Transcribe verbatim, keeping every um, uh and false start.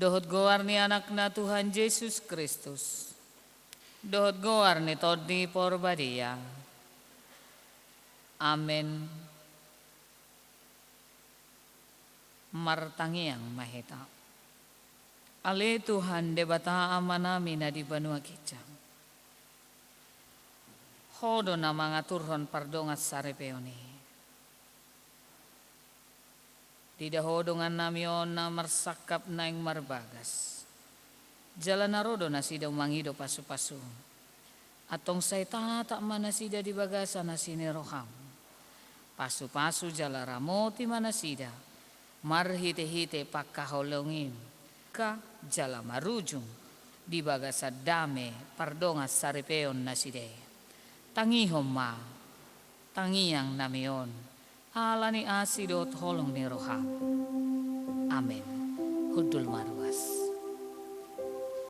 Dohot goar ni Anakna Tuhan Jesus Kristus, dohot goar ni Tondi Porbadia. Amen. Martangiang ma hita. Ale Tuhan Debata Amanami na di banua ginjang, Ho do na mangaturhon pardongansaripeon i. Diida Ho dongannami on na marsangkap naeng marbagas, jala na ro do nasida mangido pasupasu. Antong sai tatap ma nasida di bagasan asi ni roham. Pasupasu jala ramoti ma nasida marhitehite pangkaholongan i, ka jala marujung di bagasan dame pardongansaripeon nasida i. Tangihon ma tangiangnami on, ala ni asi dohot holong ni roham. Amen. Hundul ma rua.